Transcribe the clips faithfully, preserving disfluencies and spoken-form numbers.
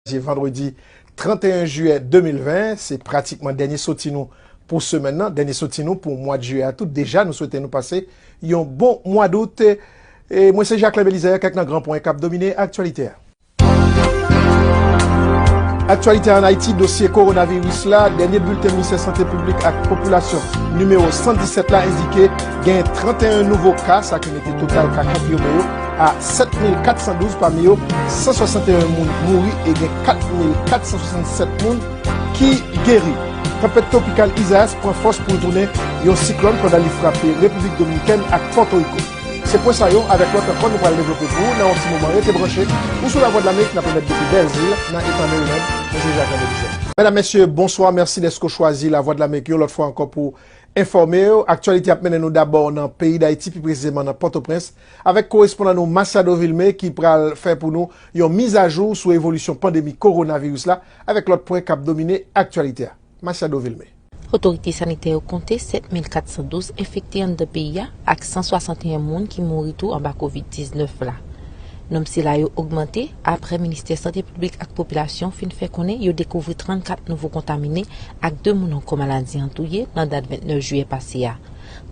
Se vandredi trannteyen jiyè de mil ven, se pratikman dènye soti nou pou semèn nan, dènye soti nou pou mwa jiyè a tou. Deja, nou swete nou pase yon bon mwa dout. E mwen se Jacquelin Belizaire, kèk nan gran pwen k ap domine aktyalite a. Aktyalite an Ayiti, dosye kowonaviris la, dènye bilten Ministè Sante Piblik ak Popilasyon nimewo san disèt la endike gen trannteyen nouvo ka, sa ki mete total ka konfime yo a sèt mil kat san douz, pami yo san swasanteyen moun mouri e gen kat mil kat san swasannsèt moun ki geri. Tanpèt twopikal Isaias pran fòs pou l tounen yon siklòn pandan li frape Repiblik Dominikèn ak Pòtoriko. Se pwen sa yo avèk lòt ankò nou pral devlope pou ou nan yon ti moman. Rete branche, ou sou Lavwadlamerik, n ap remèt depi Bèlzil, nan Eta Maryland, mwen se Jacques André Bichet. Medam, mesye, bonswa, mèsi dèske w chwazi Lavwadlamerik yon lòt fwa ankò pou enfòme w. Aktyalite ap mennen nou dabò nan peyi Dayiti, pi presizeman nan Pòtoprens, avèk korespondan nou Masiado Vilmé ki pral fè pou nou yon mizajou sou evolisyon pandemi kowonaviris la, avèk lòt pwen k ap domine aktyalite a. Masiado Vilmé. Otorite sanitè yo konte sèt mil kat san douz enfekte anndan peyi a ak san swasanteyen moun ki mouri tou anba kovid diznèf la. Nonb sila yo ogmante apre Ministè Sante Piblik ak Popilasyon fin fè konnen yo dekouvri trannkat nouvo kontamine ak de moun ankò maladi an touye nan dat ventnèf jiyè pase a.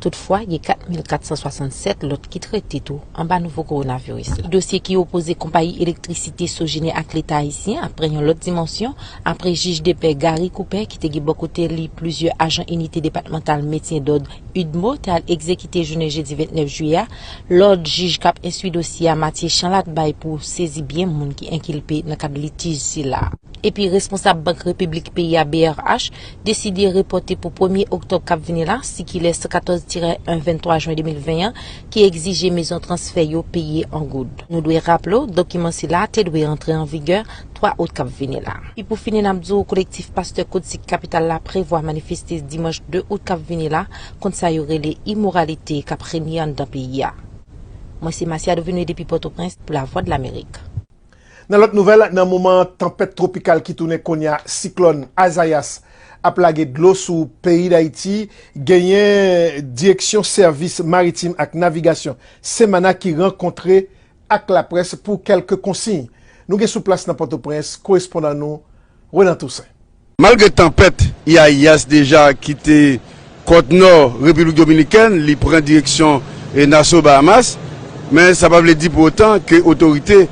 Toutfwa, gen kat mil kat san swasannsèt lòt ki trete tou anba nouvo kowonaviris la. Dosye ki opoze konpayi elektrisite Sogener ak Leta ayisyen ap pran yon lòt dimansyon apre jij depè Gary Cooper, ki te gen bò kote li plizyè ajan inite depatmantal mentyen dòd, UDMO, te al egzekite jounen jedi ventnèf jiyè a, lòd jij k ap enstwi dosye a Mathieu Chanlat bay pou sezi byen moun ki enkilpe nan kad litij sila. Epi responsab Bank Repiblik peyi a, B R H, deside repòte pou premye oktòb k ap vini la sikilè san katòz tirè en vennntwa jen de mil ven an ki egzije mezon transfè yo peye an goud. Nou dwe raple w, dokiman sila te dwe antre an vigè twa out k ap vini la. Epi pou fini, n ap di w kolektif pastè Kodsik kapital la prevwa manifeste dimanch de out k ap vini la kont sa yo rele imoralite k ap renye anndan peyi a. Mwen se Masiado Vilmé depi Pòtoprens pou Lavwadlamerik. Nan lòt nouvèl, nan moman tanpèt twopikal ki tounen kounye a siklòn Isaias ap lage dlo sou peyi Dayiti, genyen Direksyon Sèvis Maritim ak Navigasyon, Semana, ki rankontre ak laprès pou kèlke konsiy. Nou gen sou plas nan Pòtoprens korespondan nou, Renan Toussaint. Malgre tanpèt Isaias deja kite kòt nò Repiblik Dominikèn, li pran direksyon, e, Nassau, Bahamas, men sa pa vle di pou otan ke otorite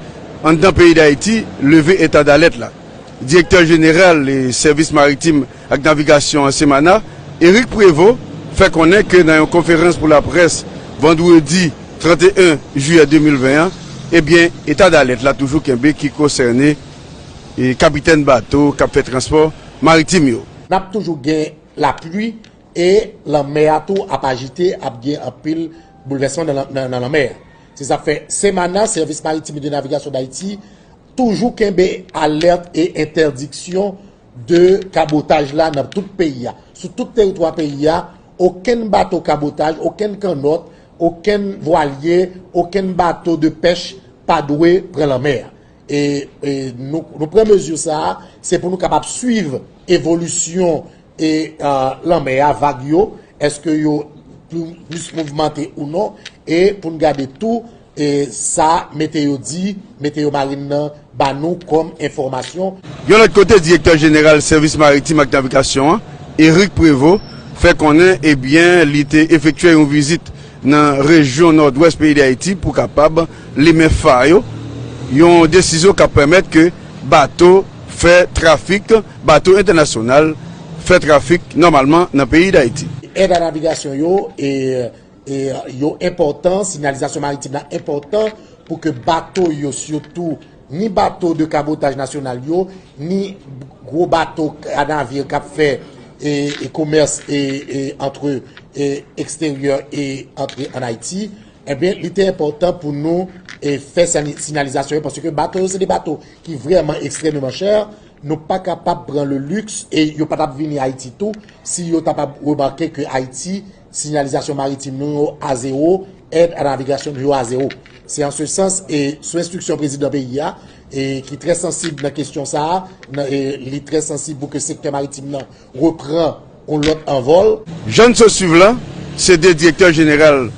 anndan peyi Dayiti leve eta dalèt la. Direktè jeneral, e, Sèvis Maritim ak Navigasyon an, Semana, Eric Prévost, fè konnen ke nan yon konferans pou laprès vandredi trannteyen jiyè de mil ven an, ebyen, eta dalèt la toujou kenbe ki konsène, e, kapitèn bato k ap fè transpò maritim yo. N ap toujou gen lapli e lanmè a tou ap ajite, ap gen anpil boulvèsman nan, nan, nan lanmè a. Se sa k fè Semana, Sèvis Maritim e de Navigasyon Dayiti, toujou kenbe alèt e entèdiksyon de kabotaj la nan tout peyi a. Sou tout teritwa peyi a, okenn bato kabotaj, okenn kannòt, okenn vwalye, okenn bato de pèch pa dwe pran lanmè a. E, e nou, nou pran mezi sa a, se pou nou kapab swiv evolisyon e, a, lanmè a, vag yo, èske yo pli, plis mouvmante ou non, e pou n gade tou, e sa meteyo di, meteyo marin nan ba nou kòm enfòmasyon. Yon lòt kote, direktè jeneral Sèvis Maritim ak Navigasyon an, Eric Prévost, fè konnen, ebyen, li te efektye yon vizit nan rejyon nòdwès peyi Dayiti pou kapab limen fa yo, yon desizyon k ap pèmèt ke bato fè trafik, bato entènasyonal fè trafik nòmalman nan peyi Dayiti. Èd a navigasyon yo, e, e, yo enpòtan, sinyalizasyon maritim la enpòtan pou ke bato yo, sitou ni bato de kabotaj nasyonal yo, ni gwo bato a navir k ap fè, e, e komès, e, e, antre, e, eksteryè e antre ann Ayiti, ebyen, li te enpòtan pou nou, e, fè sani-, sinyalizasyon yo, paske bato yo se de bato ki vrèman ekstrèmeman chè. Nou pa kapab pran le luxe, e yo pa t ap vini Ayiti tou si yo ta pa remake ke Ayiti, sinyalizasyon maritim nou yo a zewo, èd a navigasyon nou yo a zewo. Se an se sans, e sou enstriksyon prezidan peyi a, e ki trè sansib nan kesyon sa a, nan, e li trè sansib pou ke sektè maritim nan repran yon lòt anvòl. Jan n sot swiv la, se de direktè jeneral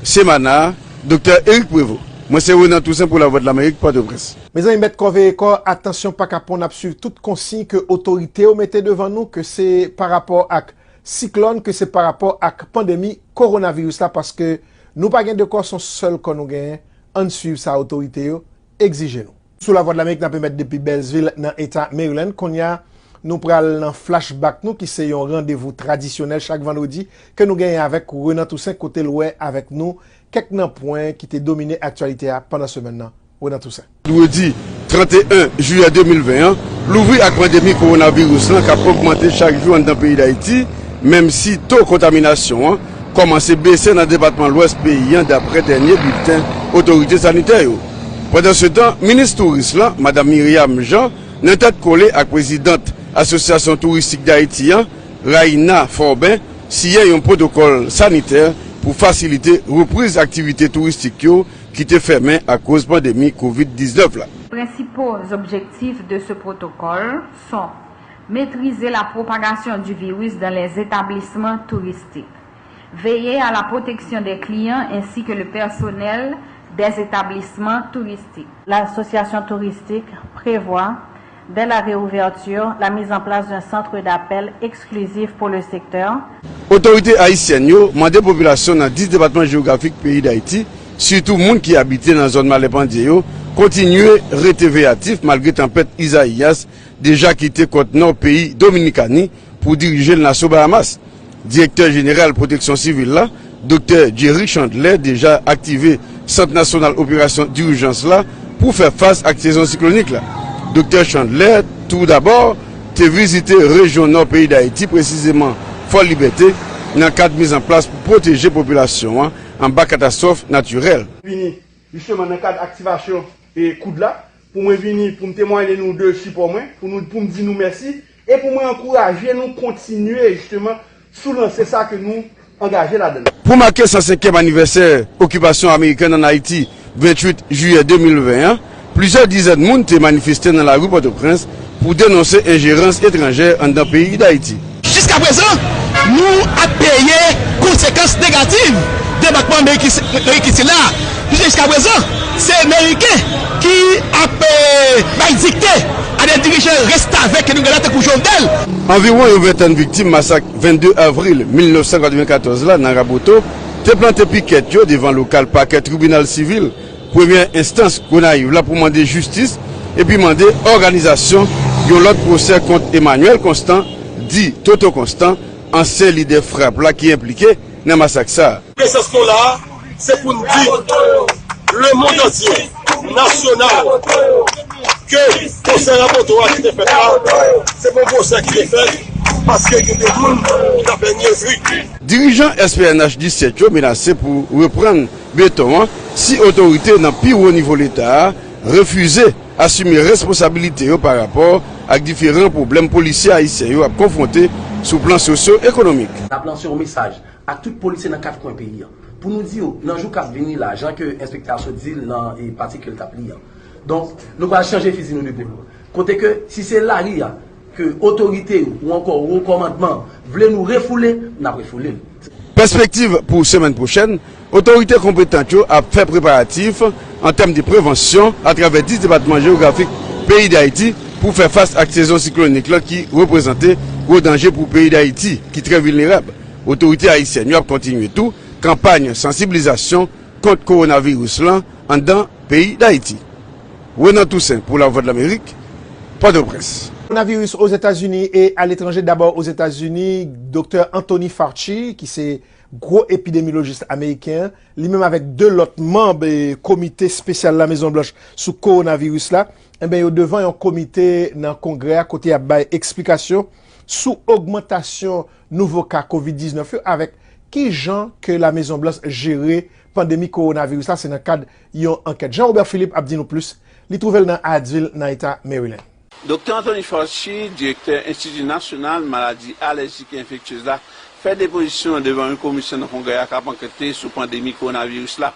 Semana a, Doktè Eric Prévost. Mwen se Renan Toussaint pou Lavwadlamerik, Pòtoprens. Mezanmi, mèt kò veye kò, atansyon pa kapon, n ap swiv tout konsiy ke otorite yo mete devan nou, ke se pa rapò ak siklòn, ke se pa rapò ak pandemi kowonaviris la, paske nou pa gen de kò, se yon sèl kò nou genyen. Ann swiv sa otorite yo egzije nou. Sou Lavwadlamerik, n ap emèt depi Beltsville, nan eta Maryland. Kounye a, nou pral nan Flashback nou, ki se yon randevou tradisyonèl chak vandredi ke nou genyen avèk Renan Toussaint, kote l wè avèk nou kèk nan pwen ki te domine aktyalite a pandan semèn nan. Renan Toussaint. Vandredi trannteyen jiyè de mil ven an louvri ak pandemi kowonaviris lan k ap ogmante chak jou anndan peyi Dayiti, menm si to kontaminasyon an kòmanse bese nan depatman Lwès peyi an, daprè dènye bilten otorite sanitè yo. Pandansetan, minis touris lan, madanm Myriam Jean, nan tèt kole ak prezidant Asosyasyon Touristik Dayiti an, Raïna Forbin, siyen yon pwotokòl sanitè pou fasilite repriz aktivite touristik yo ki te fèmen akoz pandemi kovid diznèf la. Les principaux objectifs de ce protocole sont maîtriser la propagation du virus dans les établissements touristiques, veiller à la protection des clients ainsi que le personnel des établissements touristiques. L'association touristique prévoit, dès la réouverture, la mise en place d'un centre d'appel exclusif pour le secteur. Otorite ayisyèn yo mande popilasyon nan dis depatman jewografik peyi Dayiti, sitou moun ki abite nan zòn Malè Pandye yo, kontinye rete veyatif malgre tanpèt Isaias deja kite kòt nò peyi Dominikani pou dirije l nan Aso Bahamas. Direktè jeneral pwoteksyon sivil la, Doktè Jerry Chandler, deja aktive Sant Nasyonal Operasyon Dijans la pou fè fas ak sezon siklonik la. Doktè Chandler, tou dabò, te vizite rejyon nò peyi Dayiti, presizeman Fò Libète, nan kad mizanplas pou pwoteje popilasyon an anba katastwòf natirèl. Vini jisteman nan kad aktivasyon e koud la, pou mwen vini pou m temwaye nou de sipò mwen, pou nou, pou m di nou mèsi, e pou mwen ankouraje nou kontinye jisteman sou lanse sa ke nou angaje ladan l. Pou make san senkyèm anivèsè okipasyon amerikèn ann Ayiti, venntuit jiyè de mil ven an, plizyè dizèn moun te manifeste nan lari Pòtoprens pou denonse enjerans etranjè anndan peyi Dayiti. Jiskaprezan, nou ap peye konsekans negatif debakman Amerik Isid la. Jiska, jiskaprezan, se Meriken ki ap bay dikte a de dirijan restavèk ke nou gen la tankou Jovenel. Anviwon yon ventèn viktim masak vennde avril mil nèf san katrevenkatòz la nan Raboto te plante pikèt yo devan lokal pakè tribinal sivil premyè enstans Gonayiv la pou mande jistis epi mande òganizasyon yon lòt pwosè kont Emmanuel Constant, di Toto Constant, ansyen lidè frap la ki enplike nan masak sa a. Prezans nou la a, se pou n di lemonn antye, nasyonal, ke pwosè Raboto a ki te fèt la, se pa yon pwosè ki te fèt paske gen de moun ki t ap fè nyèzri. Dirijan S P N H disèt yo menase pou reprann beton an si otorite nan pi wo nivo Leta a refize asime responsabilite yo pa rapò ak diferan pwoblèm polisye ayisyen yo ap konfwonte sou plan sosyo-ekonomik. N ap lanse yon mesaj ak tout polisye nan kat kwen peyi a pou nou di yo, nan jou k ap vini la, jan ke enspektè a sot di l nan e, pati ke l t ap li an. Donk, nou pral chanje fizi nou de bò. Kote ke, si se lari a, ke otorite yo ou ankò wo kòmandman vle nou refoule, n ap refoule l. Pèspektiv pou semèn pwochèn, otorite konpetant yo ap fè preparatif an tèm de prevansyon atravè dis depatman jewografik peyi Dayiti pou fè fas ak sezon siklonik lan ki reprezante gwo danje pou peyi Dayiti ki trè vilnerab. Otorite ayisyèn yo ap kontinye tou kanpay sansibilizasyon kont kowonaviris lan anndan peyi Dayiti. Renan Toussaint pou Lavwadlamerik, Pòtoprens. Kowonaviris Ozetazini e aletranje, dabò Ozetazini, Doktè Anthony Fauci, ki se gwo epidemyolojis ameriken an, li menm avèk de lòt manm e, Komite Espesyal Lamezon Blanch sou kowonaviris la, enben, yo devan yon komite nan Kongrè a kote y ap bay eksplikasyon sou ogmantasyon nouvo ka kovid diznèf yo avèk kijan ke Lamezon Blanch jere pandemi kowonaviris la, se nan kad yon ankèt. Jean Robert Philippe ap di nou plis, li twouve l nan Hyattsville, nan eta Maryland. Doktè Anthony Fauci, direktè Enstiti Nasyonal Maladi Alèjik e Enfektyez la, fè depozisyon an devan yon komisyon nan Kongrè a k ap ankete sou pandemi kowonaviris la.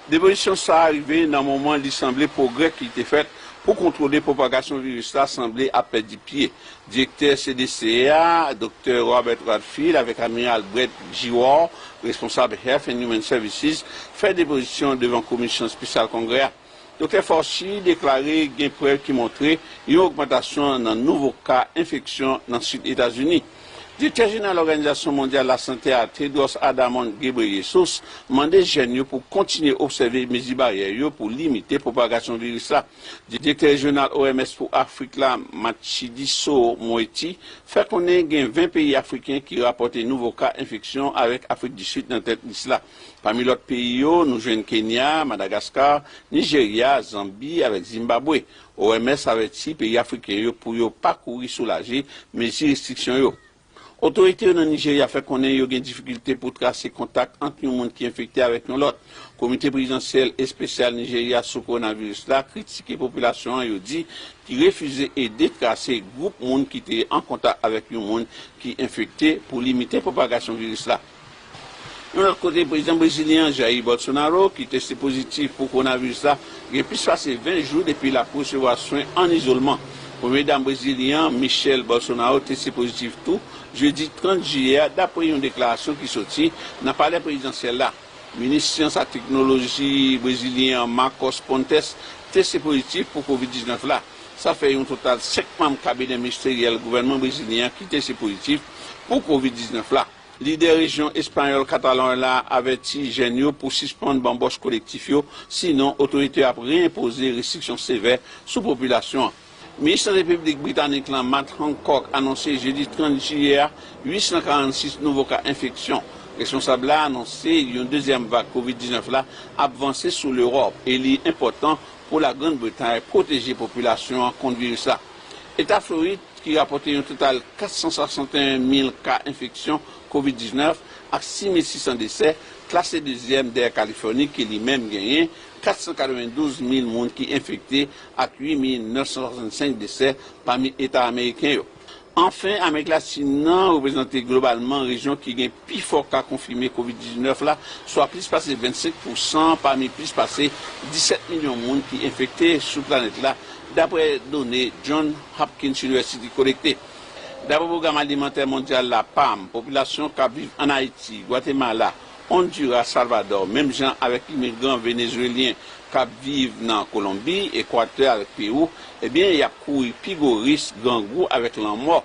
Depozisyon sa a rive nan moman li sanble pwogrè ki te fèt Pou kontwole pwopagasyon viris la sanble ap pèdi pye. Direktè C D C a, Doktè Robert Redfield, avèk Amiral Brett Giroir, responsab Health and Human Services, fè depozisyon devan Komisyon Espesyal Kongrè a. Doktè Fauci deklare gen prèv ki montre yon ogmantasyon nan nouvo ka enfeksyon nan Sid Etazini. Direktè Jeneral Òganizasyon Mondyal Lasante a, Tedros Adhanom Ghebreyesus, mande jèn yo pou kontinye obsève mezi baryè yo pou limite pwopagasyon viris la. Direktè Rejyonal O M S pou Afrik la, Matshidiso Moeti, fè konnen gen ven peyi afriken ki rapòte nouvo ka enfeksyon, avèk Afrik di Sid nan tèt lis la. Pami lòt peyi yo, nou jwenn Kenya, Madagaskar, Nijerya, Zanbi avèk Zimbabwe. O M S avèti peyi afriken yo pou yo pa kouri soulaje mezi restriksyon yo. Otorite yo nan Nijerya fè konnen yo gen difikilte pou trase kontak ant yon moun ki enfekte avèk yon lòt. Komite Prezidansyèl Espesyal Nijerya sou kowonaviris la kritike popilasyon an, yo di, ki refize ede trase gwoup moun ki te an kontak avèk yon moun ki enfekte pou limite pwopagasyon viris la. Yon lòt kote, prezidan brezilyen an, Jair Bolsonaro, ki teste pozitif pou kowonaviris la, gen plis pase ven jou depi l ap resevwa swen an izolman. Premye dam brezilyen an, Michelle Bolsonaro, teste pozitif tou jedi trant jiyè a, dapre yon deklarasyon ki soti nan palè prezidansyèl la. Minis Syans ak Teknoloji brezilyen an, Marcos Pontes, teste pozitif pou kovid diznèf la. Sa fè yon total senk manm kabinè ministeryèl gouvènman brezilyen an ki teste pozitif pou kovid diznèf la. Lidè rejyon espayòl Katalòny la avèti jèn yo pou sispann banbòch kolektif yo, sinon otorite yo ap reyenpoze restriksyon sevè sou popilasyon an. Minis Sante Piblik britanik la, Matt Hancock, anonse jedi trant jiyè a uit san karannsis nouvo ka enfeksyon. Responsab la anonse yon dezyèm vag kovid diznèf la ap vanse sou Lewòp e li enpòtan pou la Grann Bretay pwoteje popilasyon an kont viris la. Eta Florid, ki rapòte yon total kat san swasanteyen mil ka enfeksyon kovid diznèf ak sis mil sis san desè, klase dezyèm dèyè Kalifòni, ki li menm genyen kat san katrevendouz mil moun ki enfekte ak uit mil nèf san swasannsenk desè pami eta ameriken yo. Anfen, Amerik Latin nan reprezante globalman rejyon ki gen pi fò ka konfime kovid diznèf la, swa plis pase vennsenk pousan pami plis pase disèt milyon moun ki enfekte sou planèt la, dapre done John Hopkins University kolekte. Dapre Pwogram Alimantè Mondyal la, pam, popilasyon k ap viv ann Ayiti, Gwatemala, Ondiras, Salvadò, menm jan avèk imigran venezwelyen k ap viv nan Kolonbi, Ekwatè avèk Pewou, ebyen, y ap kouri pi gwo risk grangou avèk lanmò.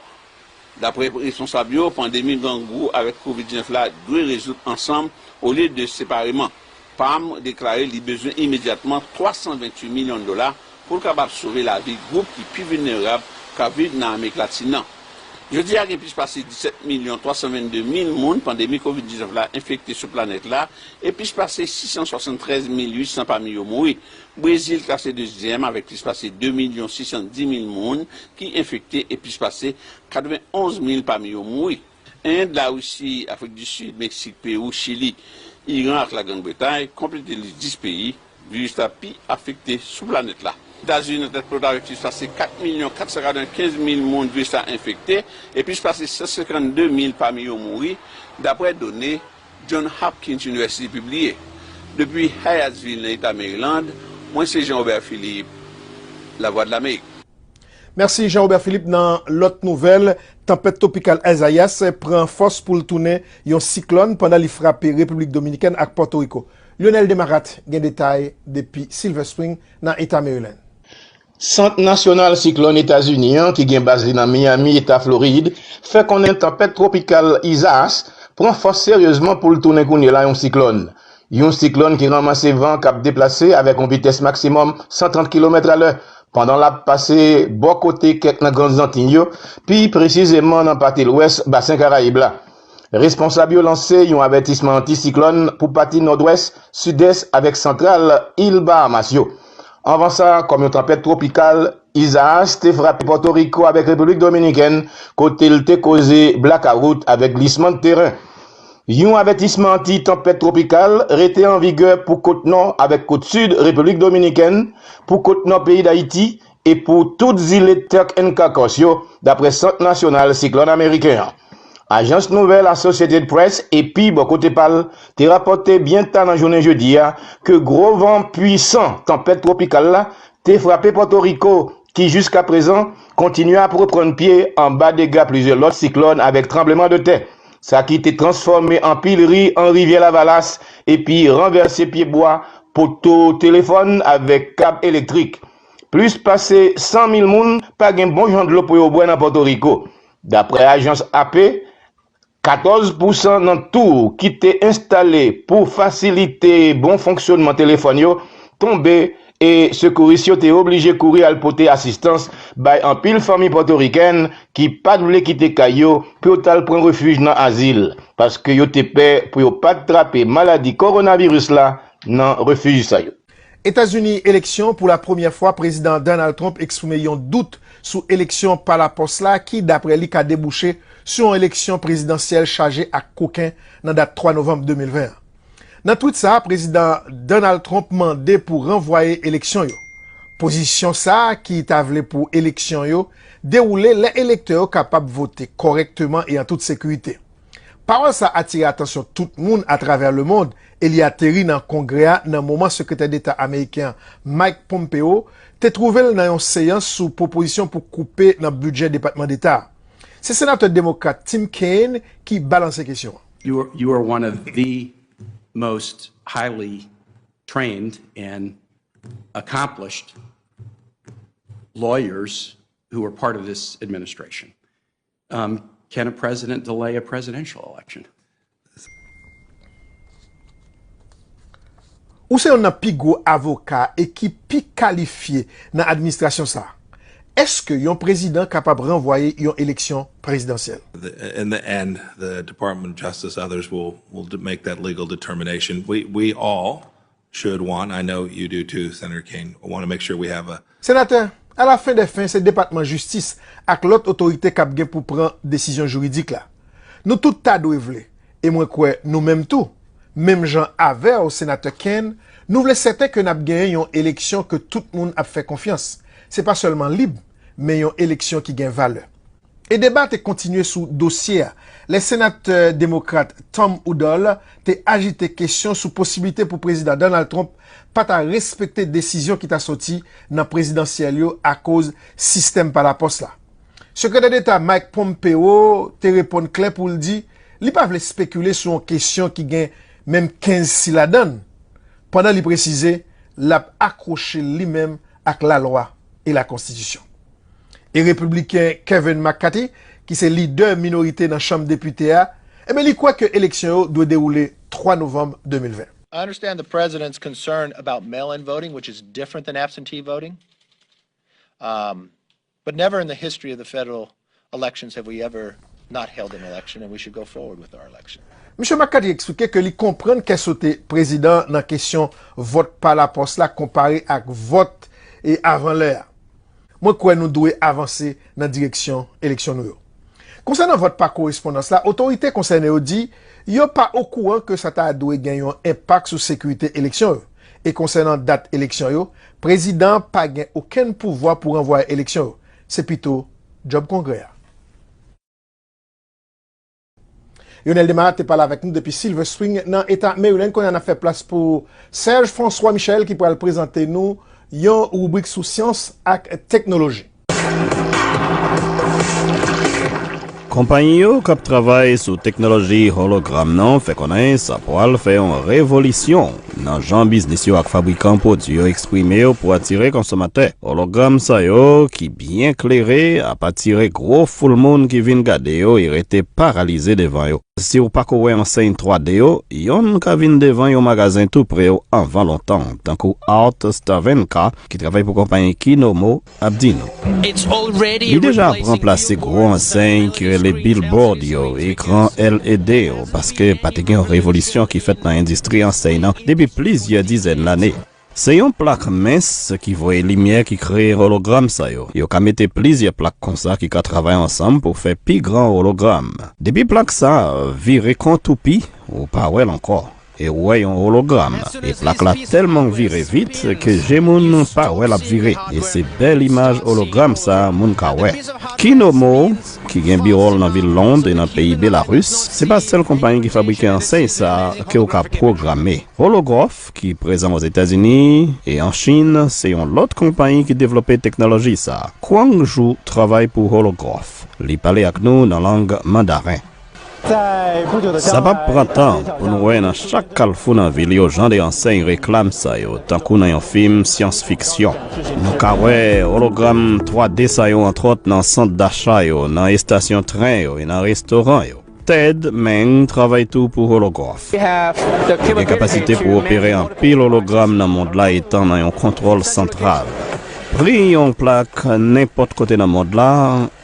Dapre responsab yo, pandemi grangou avèk kovid diznèf la dwe rezoud ansanm olye de separeman. pam deklare li bezwen imedyatman twa san venntuit milyon dola pou l kapab sove lavi gwoup ki pi vilnerab k ap viv nan Amerik Latin nan. Jodi a, gen plis pase disèt milyon twa san vennde mil moun pandemi kovid diznèf la enfekte sou planèt la e plis pase sis san swasanntrèz mil uit san pami yo mouri. Brezil klase dezyèm avèk plis pase de milyon sis san dis mil moun ki enfekte e plis pase katrevenonz mil pami yo mouri. End, Larisi, Afrik di Sid, Meksik, Pewou, Chili, Iran ak Lagrann Bretay konplete lis dis peyi viris la pi afekte sou planèt la. Etazini nan tèt plo avèk plis pase kat milyon kat san katrevenkenz mil moun viris la enfekte e plis pase san senkannde mil pami yo mouri, dapre done John Hopkins University pibliye. Depi Hyattsville nan eta Maryland, mwen se Jean Robert Philippe, Lavwadlamerik. Mèsi Jean Robert Philippe. Nan lòt nouvèl, tanpèt twopikal Isaias pran fòs pou l tounen yon siklòn pandan li frape Repiblik Dominikèn ak Pòtoriko. Lionel Demarat gen detay depi Silver Spring nan eta Maryland. Sant Nasyonal Siklòn Etazini an, ki gen baz li nan Miami, eta Florid, fè konnen tanpèt twopikal Isaias pran fòs seryezman pou l tounen kounye la yon siklòn. Yon siklòn ki ranmase van k ap deplase avèk yon vitès maksimòm san trant kilomèt alè, pandan l ap pase bò kote kèk nan Grann Zantiy yo, pi presizeman nan pati lwès Basen Karayib la. Responsab yo lanse yon avètisman anti-siklòn pou pati nòdwès, sidès avèk santral il Bahamas yo. Anvan sa, kòm yon tanpèt twopikal, Isaias te frape Pòtoriko avèk Repiblik Dominikèn, kote l te koze blakawout avèk glisman teren. Yon avètisman anti-tanpèt twopikal rete an vigè pou kot nò avèk kot sid Repiblik Dominikèn, pou kot nò peyi Dayiti e pou tout zile Turk and Caicos yo, dapre Sant Nasyonal Siklòn Ameriken an. Ajans nouvèl Associated Press epi, bò kote pa l, te rapòte byen ta nan jounen jedi a ke gwo van pwisan tanpèt twopikal la te frape Pòtoriko, ki jiskaprezan kontinye ap reprann pye anba dega plizyè lòt siklòn avèk tranblemanntè, sa ki te transfòme anpil ri an rivyè Lavalas epi ranvèse pyebwa, poto telefòn avèk kab elektrik. Plis pase san mil moun pa gen bon jan dlo pou yo bwè nan Pòtoriko. Daprè ajans A P, katòz pousan nan tou ki te enstale pou fasilite bon fonksyònman telefòn yo tonbe, e sekouris yo te oblije kouri al pote asistans bay anpil fanmi pòtorikèn ki pa t vle kite kay yo pou yo t al pran refij nan azil, paske yo te pè pou yo pa t trape maladi kowonaviris la nan refij sa yo. Etazini, eleksyon. Pou la premyè fwa, Prezidan Donald Trump eksprime yon dout sou eleksyon pa lapòs la ki, daprè li, ka debouche sou yon eleksyon prezidansyèl chaje ak koken nan dat twa novanm de mil ven an. Nan tweet sa a, Prezidan Donald Trump mande pou ranvwaye eleksyon yo. Pozisyon sa a, ki ta vle pou eleksyon yo dewoule lè elektè yo kapab vote kòrèkteman e an tout sekirite. Pawòl sa atire atansyon tout moun atravè lemonn e li ateri nan Kongrè a nan moman Sekretè Deta ameriken an, Mike Pompeo, te twouve l nan yon seyans sou pwopozisyon pou koupe nan bidjè Depatman Deta a. Se Senatè Demokrat Tim Kaine ki balanse kesyon an. You are, you are one of the most highly trained and accomplished lawyers who are part of this administration. Um, can a president delay a presidential election? Ou se youn nan pi gwo avoka e ki pi kalifye nan administrasyon sa a. Èske yon prezidan kapab ranvwaye yon eleksyon prezidansyèl? The, in the end, the Department of Justice, others will, will de- make that legal determination. We, we all should want, I know you do too, Senator Kaine, want to make sure we have a Senatè, alafen dè fen, se Depatman Jistis ak lòt otorite k ap gen pou pran desizyon jiridik la. Nou tout ta dwe vle, e mwen kwè nou menm tou, menm jan avè w, Senatè Kaine, nou vle sèten ke n ap genyen yon eleksyon ke tout moun ap fè konfyans. Se pa sèlman lib, men yon eleksyon ki gen valè. E deba te kontinye sou dosye a, lè Senatè Demokrat Tom Udall te ajite kesyon sou posiblite pou Prezidan Donald Trump pa ta respekte desizyon ki ta soti nan prezidansyèl yo akoz sistèm pa lapòs la. Sekretè Deta Mike Pompeo te reponn klè pou l di li pa vle spekile sou yon kesyon ki gen menm kenz si ladan l, pandan li presize l ap akwoche l li menm ak lalwa e lakonstitisyon. E repibliken Kevin McCarthy, ki se lidè minorite nan Chanm Depite a, enben, li kwè ke eleksyon yo dwe dewoule twa novanm de mil ven. I understand the president's concern about mail-in voting, which is different than absentee voting. Um, but never in the history of the federal elections have we ever not held an election, and we should go forward with our election. Misye McCarthy eksplike ke li konprann kè sote prezidan nan kesyon vòt pa lapòs la konpare ak vòt e avan lè a. Mwen kwè nou dwe avanse nan direksyon eleksyon nou yo. Konsènan vòt pa korespondans la, otorite konsène yo di yo pa okouran ke sa ta dwe gen yon enpak sou sekirite eleksyon yo. E konsènan dat eleksyon yo, prezidan an pa gen okenn pouvwa pou ranvwaye eleksyon yo. Se pito djòb Kongrè a. Lionel Desmarais te pale avèk nou depi Silver Spring nan eta Maryland. Kounye a n ap fè plas pou Serge François Michel ki pral prezante nou yon ribrik sou syans ak teknoloji. Konpayi yo k ap travay sou teknoloji hologram nan fè konnen sa pral fè yon revolisyon nan jan biznis yo ak fabrikan pwodui yo eksprime yo pou atire konsomatè. Hologram sa yo, ki byen klere, ap atire gwo foul moun ki vin gade yo e rete paralize devan yo. Si w pako wè ansèy twa D yo, yonn ka vin devan yon magazen tou pre w anvan lontan, tankou Art Stavenka, ki travay pou konpayi Kinomo, ap di nou. Li deja ap ranplase gwo ansèy ki rele billboard yo, ekran L E D yo, paske pa te gen yon revolisyon ki fèt nan endistri ansèy nan depi plizyè dizèn lane. Se yon plak mens ki voye limyè ki kreye ologram sa yo. Yo ka mete plizyè plak konsa ki ka travay ansanm pou fè pi gran ologram. Depi plak sa a vire kon toupi, ou pa wè l ankò. E ou wè yon ologram. E plak la tèlman vire vit ke je moun pa wè l ap vire. E se bèl imaj ologram sa a moun ka wè. Kinomo, ki gen biwo l nan vil Lond e nan peyi Belarus, se pa sèl konpayi ki fabrike ansèy sa a ke w ka pwograme. Holograph, ki prezan Ozetazini e an Chin, se yon lòt konpayi ki devlope teknoloji sa a. Kwang Zhu travay pou Holograph. Li pale ak nou nan lang mandaren. Sa p ap pran tan pou nou wè nan chak kalfou nan vil yo jan de ansèy reklam sa yo, tankou nan yon fim syans fiksyon. Nou ka wè ologram twa D sa yo, antwòt, nan sant dacha yo, nan estasyon tren yo e nan restoran yo. Ted Meng travay tou pou Holograph. Li gen kapasite pou opere anpil ologram nan mond la etan nan yon kontwòl santral. Pri yon plak nenpòt kote nan mond la,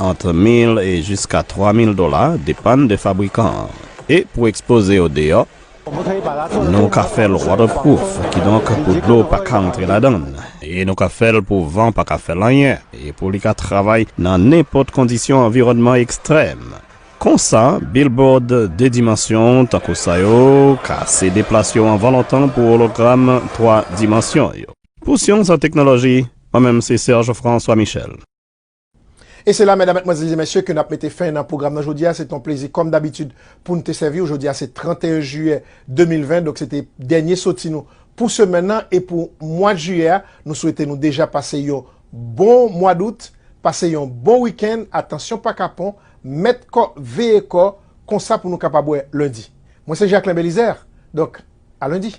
ant mil e jiska twa mil dola, depann de fabrikan an. E pou ekspoze yo deyò, nou ka fè l waterproof, kidonk pou dlo pa ka antre ladan l. E nou ka fè l pou van pa ka fè l anyen. E pou li ka travay nan nenpòt kondisyon anviwònman ekstrèm. Konsa, billboard de dimansyon tankou sa yo ka se deplase yo anvan lontan pou ologram twa dimansyon yo. Pou Syans ak Teknoloji, mwen menm se Serge François Michel. E se la, medam, madmwazèl e mesye, ke n ap mete fen nan pwogram nan jodi a. Se te yon plezi, kòm dabitid, pou n te sèvi w. Jodi a se trannteyen jiyè de mil ven, donk se te dènye soti nou pou semèn nan. E pou mwa jiyè a, nou swete nou deja pase yon bon mwa dout, pase yon bon wikenn. Atansyon pa kapon, mèt kò, veye kò, konsa pou nou kapab wè lendi. Mwen se Jacquelin Belizaire, donk, a lendi.